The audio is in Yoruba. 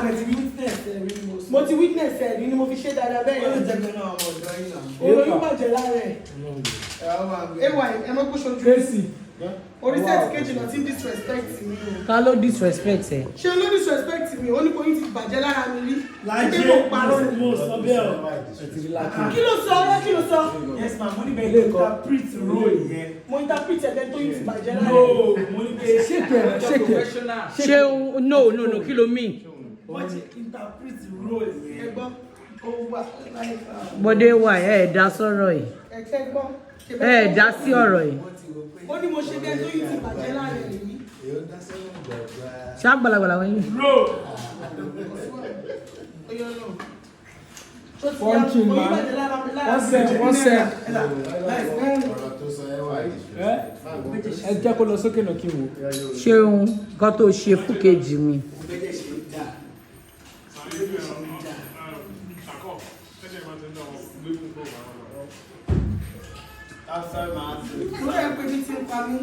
Mo ti witness ẹ̀ rí, mo sọ. Mo ti witness ẹ̀ rí ni mo fi ṣe dáadáa Ó bẹ́ẹ̀ lè yẹn. jẹ́ pé náà ọmọ ọ̀dọ́ yìí náà. Olóyún bàjẹ́ lára ẹ̀. Ẹ wá máa gbé. Ay, ẹ mọ́ kó ṣojú. Kéèsì. Orí set kejì náà ti ń disrespect mi o. Ta ló disrespect ẹ? Ṣé ló disrespect mi? Ó ní kò yín ti bàjẹ́ lára mi rí. Láyé. Pé mo parọ́ ni. Mo sọ bẹ́ẹ̀ o. Ẹ ti rí lákè. Kí ló sọ ọ̀rẹ́, kí ló sọ? Yes ma, mo ní bẹ́ẹ̀ interpret role yẹn. Mo interpret ẹ̀dẹ́ tó yín ti bàjẹ́ lára No, ẹ̀. mo ní pé Shake ẹ, shake ẹ. Ṣé no, no, no, kí ló mean? Wọ́n ti interpret role yẹn. Ẹ̀gbọ́n, ó wà láìpẹ́. Bọ́dé wà, ẹ ẹ̀ dá sọ̀rọ̀ yìí. Ẹ̀kẹ́ gbọ́n. Ẹ ẹ̀ dá sí ọ̀rọ̀ yìí. Ó ní mo ṣe bẹ́ẹ̀ tó yín ti bàjẹ́ lára ẹ̀ yìí. Ṣé àgbàlagbà làwọn yìí? Role. Oyún náà. Tó ti yá, Punching, oyún man. bàjẹ́ lára mi lára Wọ́n mi. sẹ̀, wọ́n sẹ̀. Ọ̀rọ̀ tó sọ ẹ wà Ẹ ẹ jẹ́ kó lọ sókè náà kí n wò. Ṣeun, nǹkan tó ṣe fún kejì mi. Bẹ́ẹ̀ ṣe ń jà. Bẹ́ẹ̀ ṣe ń jà. I'm sorry, ma. Mo rẹ̀ pé bí ti ń pa mí.